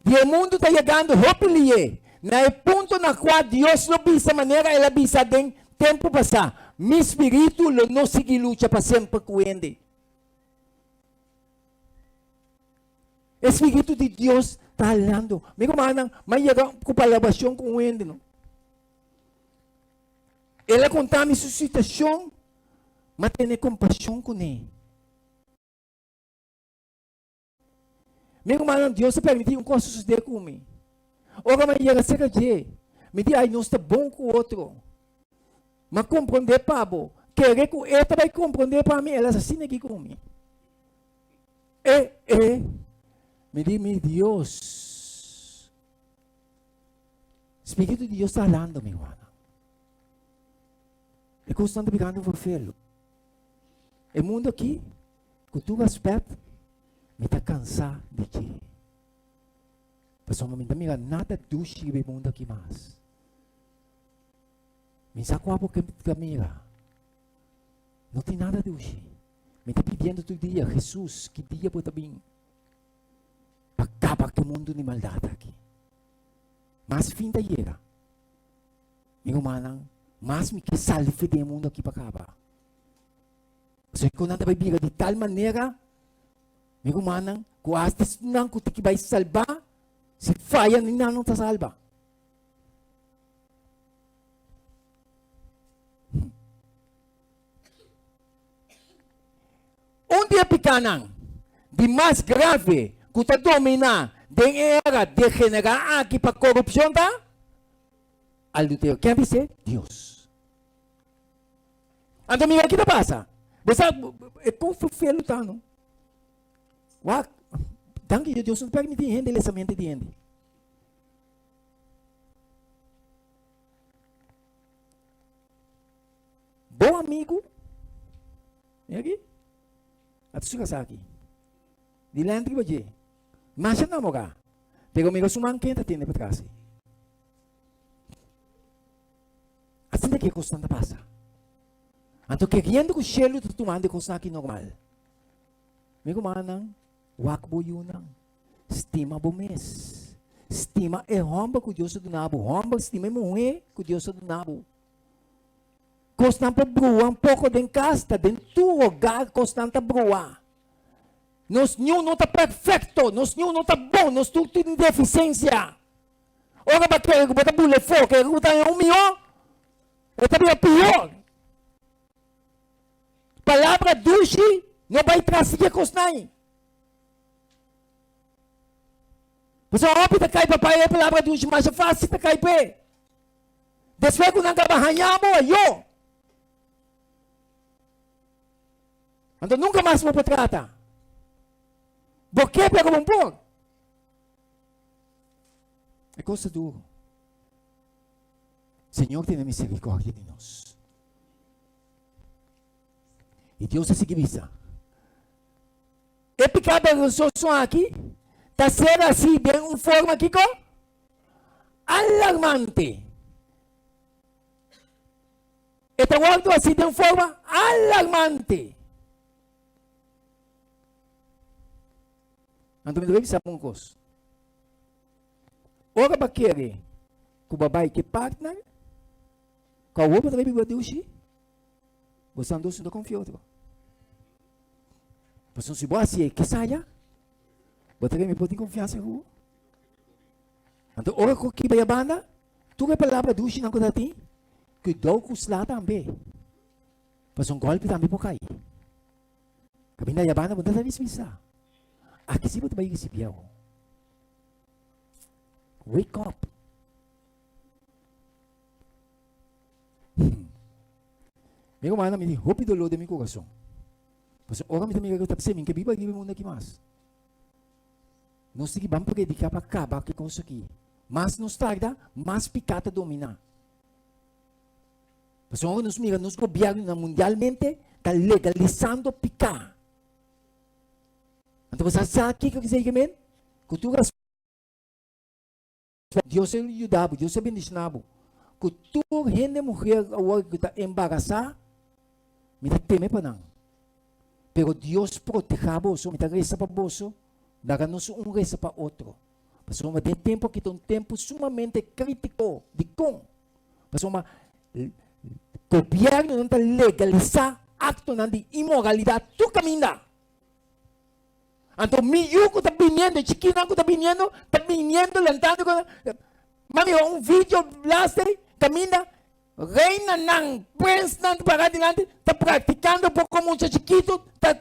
di e mundu ta yegando hopi lié na e punto na kua Dios lo bisa manera el a bisa den tempu pasá, Mi spiritu lo no sigui lucha pa semper ku hende. E spiritu di Dios ta halando. Mi rumannan, m'a yega ku palabrashon ku un hende, no. El a konta mi su situashon, m'a tene kompashon kuné. Mi rumannan, Dios a permití un kos sosodé ku mi. Ora mi a yega serka dje, mi di, Ai, nos ta bon ku otro. Mi a komprondé pa bo. Kere ku e ta bai komprondé pa mi, el a asina aki ku mi. E, e, mi di, mi Dios. Spiritu di Dios ta halando mi, rumannan. E kosnan ta birando vervelu. E mundu aki, ku tur rèspèt, mi ta kansá di dje. Pasobra mi no ta mira nada dushi riba e mundu aki mas. Mi sa kua bo ke ta mira. No tin nada dushi. Mi ta pidiendo tur dia, Hesus, ki dia bo ta bin pa kaba ku e mundu di maldat aki? Mas fin ta yega. Mi rumannan, mas mi ke sali fe den e mundu aki pa kaba. Pasobra ku nan ta bai bira di tal manera, mi rumannan, ku asta esnan ku ta ki bai salbá, si faya ni nan no ta salba. Un di e pikánan di mas grave ku ta dominá den e era degenerá aki pa korupshon ta adulterio. Ken a bis'é? Dios. Anto mira ki ta pasa. Bo sa e kon ferfelu ta no. Wak, danki Dios, Dios no ta permiti hende lesa mente di hende. Bo amigu, mira aki, a ta su kasá aki. Dilanti riba dje, masha namorá, pero mira su man ken ta tende patras ei. Asina ki e kosnan ta pasa. Anto keriendo ku shelu ta tumando e kosnan aki normal. Mi rumannan, wak bo yunan. Stima bo mes. Stima e hòmber ku Dios a duna bo. Hòmber, stima e muhé ku Dios a duna bo. Kosnan por brua un poko den kas, ta den tur hogar kosnan ta brua. Nos niun no ta perfekto, nos niun no ta bon, nos tur tin defisensia. Ora bo kere ku bo ta bula e fo, kere ku bo ta haña un mihó, e ta bira pior. Palabra dushi no bai tras di e kosnan ei. Pasobra hopi ta kai pa pai e palabra dushi masha fásil ta kai p'e. Despues ku nan kaba haña bo, ayo. Anto nunka mas bo por trata. Bo ke pero bo no por. E kos ta duro. Señor tene misericordia di nos. I Dios a sigui bisa, E piká bergonsoso aki ta ser hasí den un forma kiko? Alarmante. E ta wòrdu hasí den un forma alarmante. Anto mi ta bisa bo un kos. Ora bo kere ku bo bai ku e partner, ku awor bo ta bai biba dushi, bo san dos no ta konfia otro. Pasobra si bo hasi e kesaya, bo ta kere mi por tin konfiansa ku bo. Anto ora ku ki bai a banda, tur e palabra dushinan ku ta tin, kuidou ku sla tambe. Pasobra un gòlpi tambe por kai. Kaminda yabanda bo no ta dismisa. Aki si bo ta bai risibi awo. Wake up. Mi rumannan, mi tin hopi doló den mi kurason. Pasobra ora mi ta mira ku ta p'esei mi ke biba riba e mundu aki mas. Nos tin ki ban prediká pa kaba ku e kos aki. Mas nos tarda, mas piká ta dominá. Pasobra ora nos mira nos gobièrnunan mundialmente ta legalisando piká. Anto bo sa sa kiko ki esei ke men? Ku tur Dios a yuda bo, Dios a bendiciona bo. Cu tur hende muher awor cu ta embarasa, mi ta teme pa nan. Pero Dios proteha boso, mi ta reza pa boso, laga nos un reza pa otro. Pasobra den tempo aki ta un tempo sumamente critico. Dicon? Pasobra gobiernonan ta legalisa actonan di inmoralidad tur caminda. Anto mi yu ku ta biniendo, e chikinan ku ta biniendo, ta biniendo lantando ku Mami ho un video last day kaminda reinanan, prensnan ta para dilanti ta praktikando poko mucha chikitu ta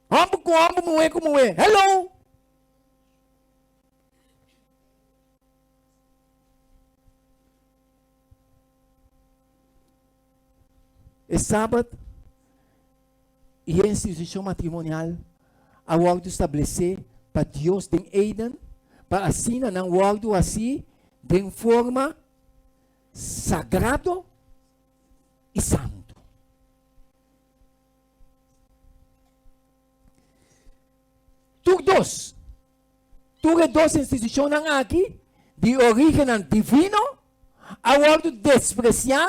hòmber ku hòmber, muhé ku muhé. Hello! E sabat i e institushon matrimonial a wòrdu stablesé pa Dios den Eden pa asina nan wòrdu hasí den forma sagrado i santu. Tur dos, tur e dos institushonnan aki di orígennan divino a wòrdu despresiá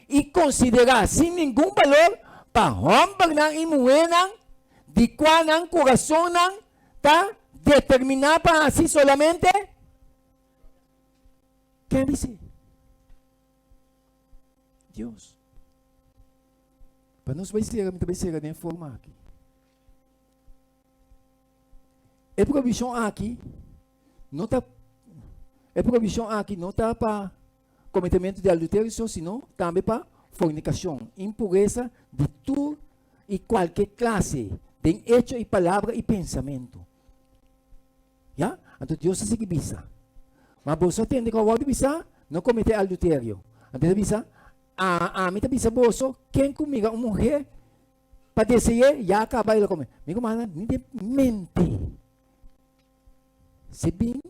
i konsiderá sin ningun balor pa hòmbernan i muhénan di kua nan kurasonnan ta determiná pa hasi solamente Ken bis'é? Dios. Pa nos bai sera, mi ta bai sera den e forma aki. E provishon aki no ta e provishon aki no ta pa kometementu di adulterio so, sino tambe pa fornikashon, impuresa di tur i kualke klase den echo i palabra i pensamentu. Ya? Anto Dios a sigui bisa, Ma boso a tende ku a wòrdu bisá, No kometé adulterio. Anto e ta bisa, A ami ta bisa boso, ken ku mira un muhé Pa dese'é, ya a kaba el a kome. Mi rumannan, ni den mente. Si bin,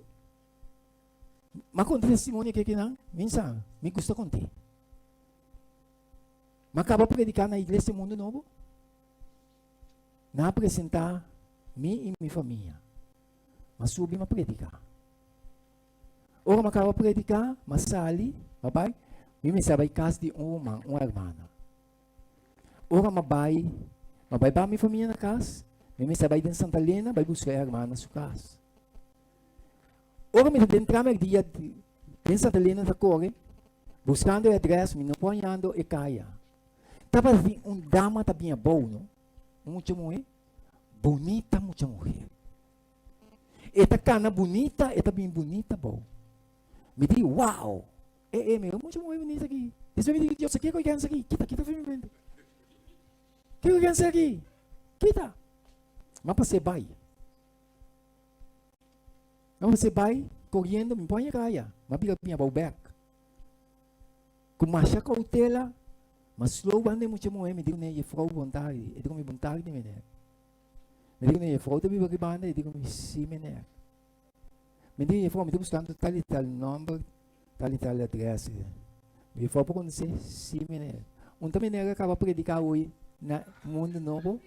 m'a konta testimonio ke kinan, mi sa, mi gusta kont'é. M'a kaba prediká na Iglesia Mundo Nobo. Nan a presentá mi i mi famia. M'a subi m'a prediká. Ora m'a kaba prediká, m'a sali, m'a bai, mi mester a bai kas di un ruman, un hermana. Ora m'a bai, m'a bai ba mi famia na kas, mi mester a bai den Santa Elena bai buska e hermana su kas. Ora mi ta den tramer dia den Santa Elena ta kore, buskando e adres, mi no por hañando e kaya. Tabatin un dama ta bin abou, no? Un mucha muhé, bunita mucha muhé. E ta kana bunita, e ta bin bunita abou. Mi di, wow! E, e, mira mucha muhé bunita aki. Despues mi di, Dios, kiko ke hasi aki? Kita, kita for mi mente. Kiko ke hasi aki? Kita. M'a pas'é bai. M'a pas'é bai koriendo, mi por a yega aya. M'a bira bin abou bèk. Ku masha koutela, m'a slow banda e mucha muhé, mi di kuné, Jefrou, bon tardi. E di ku mi, Bon tardi, meneer. Mi di kuné, Jefrou ta biba aki banda? E di ku mi, Si, meneer. Mi di jefrouw, mi ta buskando tal i tal nòmber, tal i tal adrès. Mi jefrouw por konosé? Sí, meneer. Un ta meneer a kaba prediká hoy na Mundo Nobo?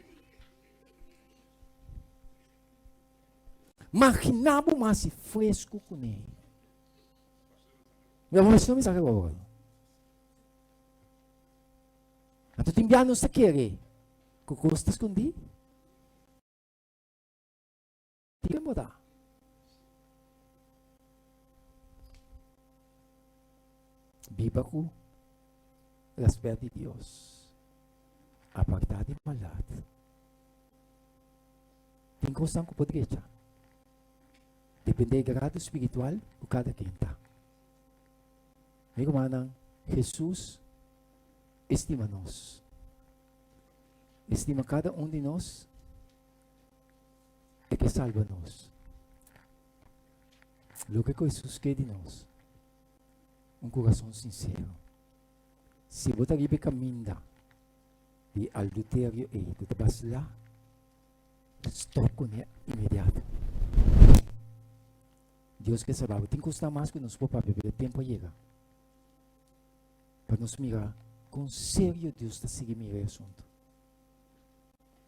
Maginá bo mas si fresku kuné. Mi a recibi un mensahe awor. Anto tin bia nos ta kere ku kos ta skondí. Ken bo ta? Biba ku rèspèt di Dios. Apartá di maldat. Tin kosnan ku por drecha. Dependé e grado spiritual ku kada ken ta. Mi rumannan, Hesus e stima nos. E stima kada un di nos. E ke salba nos. Loke ku Hesus ke di nos, un kurason sinsero. Si bo ta riba e kaminda di alduterio ei ku ta basilá, stòp kuné inmediato. Dios ke salba bo. Tin kosnan mas ku nos por papia, pero e tempu a yega pa nos mira kon serio Dios ta sigui mira e asuntu.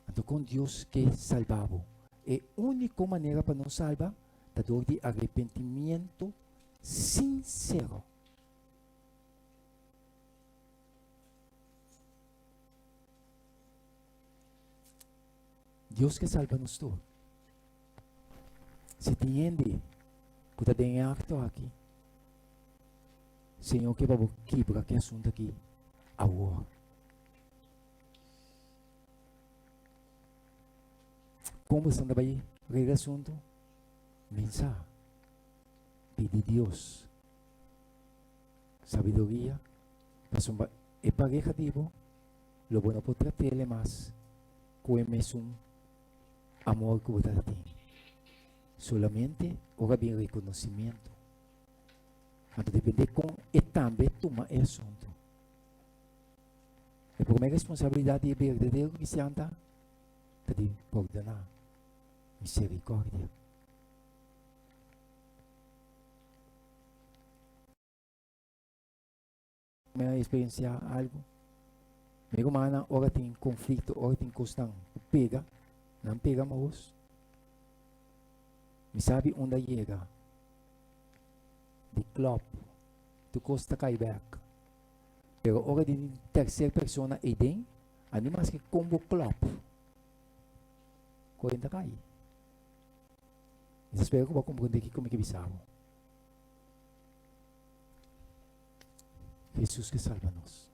Anto kon Dios ke salba bo? E úniko manera pa nos salba ta dor di arepentimiento sinsero. Dios ke salba nos tur. Si tin hende ku ta den e akto aki, Señor ke pa bo kibra ki asuntu aki awor. Kon bo ta bai regla asuntu? Mensa pidi Dios sabiduria pasobra e pareha di bo lo bo no por trat'el mas ku e mesun amor ku bo ta tin. Solamente ora bin rekonosimiento. Anto depende kon e tambe tuma e asuntu. E promé responsabilidat di e berdadero kristian ta ta di pordoná, miserikòrdia. Mi a eksperensiá algu. Mi rumannan ora tin konflikto, ora tin kosnan ku pega, nan pega mahos. Mi sabi unda yega di klòp, tur kos ta kai bèk. Pero ora di tercer persona eiden, a ni maske kon bo klop, koe ta kai. Mi ta spera ku bo a komprende kiko mi ke bisa bo. Hesus ke salba nos.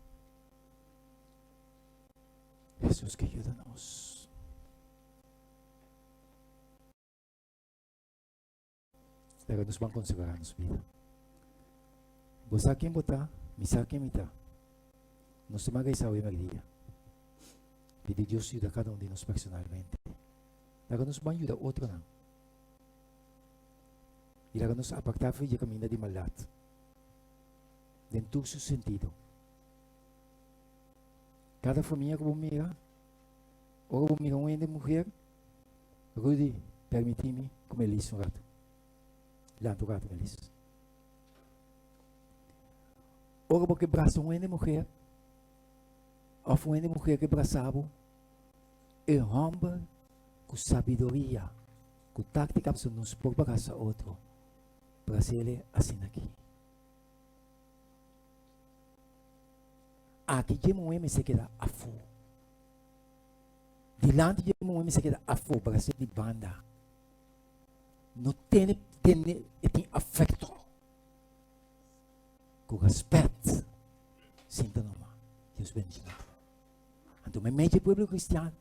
Hesus ke yuda nos. Laga nos ban konsagrá nos bida. Bo sa ken bo ta, mi sa ken mi ta. Nos ta maga esau e merdia. Pidi Dios yuda kada un di nos personalmente. Laga nos ban yuda otronan. I laga nos apartá for di e kaminda di maldat den tur su sentido. Kada famia ku bo mira, ora bo mira un hende muher, Rudy, permití mi ku Melis un ratu. Lanta un ratu, Melis. Ora bo ke brasa un hende muher, òf un hende muher ke brasa bo, e hòmber ku sabiduria, ku táktika pasobra nos por brasa otro, bras'el asina aki. Aki dje muhé mester keda afó. Dilanti di e muhé mester keda afó, bras'é di banda. No tene tene e tin afekto. Ku rèspèt, sinta numa. Dios bendishoná bo. Anto meimei di e pueblo kristian,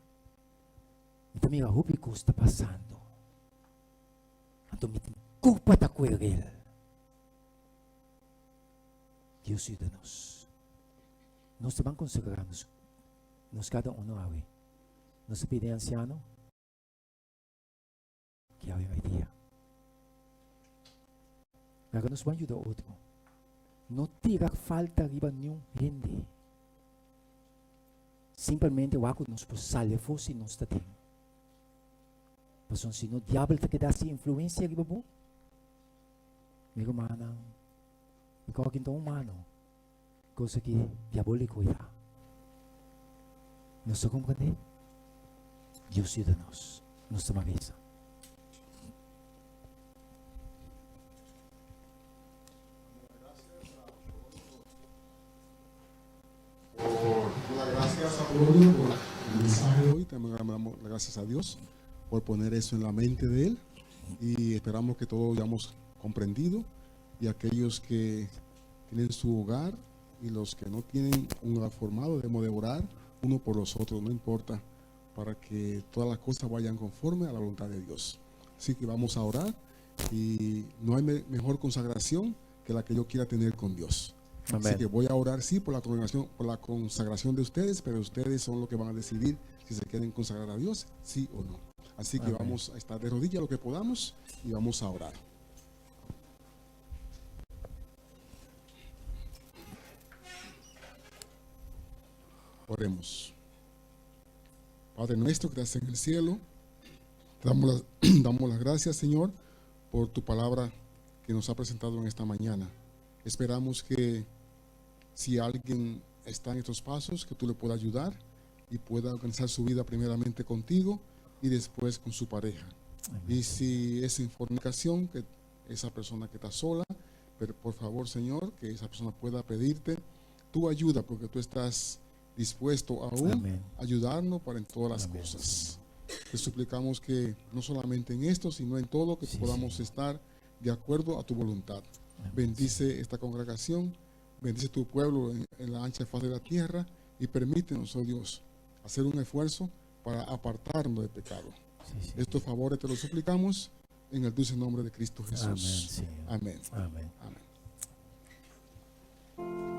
mi ta mira hopi kos ta pasando. Anto mi tin kulpa ta kuerel. Dios yuda nos. Nos ta ban konsagrá nos. Nos kada uno awe. Nos ta pidi e ansiano ki awe maidia. Laga nos ban yuda otro. No tira falta riba niun hende. Simpelmente wak ku nos por sali afó si nos ta den. Pasobra si no diabel ta keda hasi influensia riba bo. Mi rumannan, mi kòrda ta humano. Cosa ki diabolico ya. Nos ta comprende? Dios yuda nos. Nos ta maresa. Por gracias a Apolonio por el mensaje de hoy. También damos gracias a Dios por poner eso en la mente de él. Y esperamos que todos hayamos comprendido. Y aquellos que tienen su hogar y los que no tienen un hogar formado, debemos de orar uno por los otros, no importa, para que todas las cosas vayan conforme a la voluntad de Dios. Así que vamos a orar y no hay mejor consagración que la que yo quiera tener con Dios. Así que voy a orar, sí, por la consagración, por la consagración de ustedes, pero ustedes son los que van a decidir si se quieren consagrar a Dios, sí o no. Así que vamos a estar de rodillas lo que podamos y vamos a orar. Oremos. Padre nuestro que estás en el cielo, te damos las, damos las gracias, Señor, por tu palabra que nos ha presentado en esta mañana. Esperamos que si alguien está en estos pasos, que tú le puedas ayudar y pueda organizar su vida primeramente contigo y después con su pareja. Y si es en fornicación, que esa persona que está sola, pero por favor, Señor, que esa persona pueda pedirte tu ayuda, porque tú estás dispuesto aún Amén. a ayudarnos para en todas las Amén, cosas. Te suplicamos que no solamente en esto, sino en todo, que Sí, podamos Señor. estar de acuerdo a tu voluntad. Amén, Bendice esta congregación, bendice tu pueblo en la ancha faz de la tierra y permítenos, oh Dios, hacer un esfuerzo para apartarnos del pecado. Sí, Señor. Estos favores te los suplicamos en el dulce nombre de Cristo Amén, Jesús. Señor. Amén. Amén. Amén.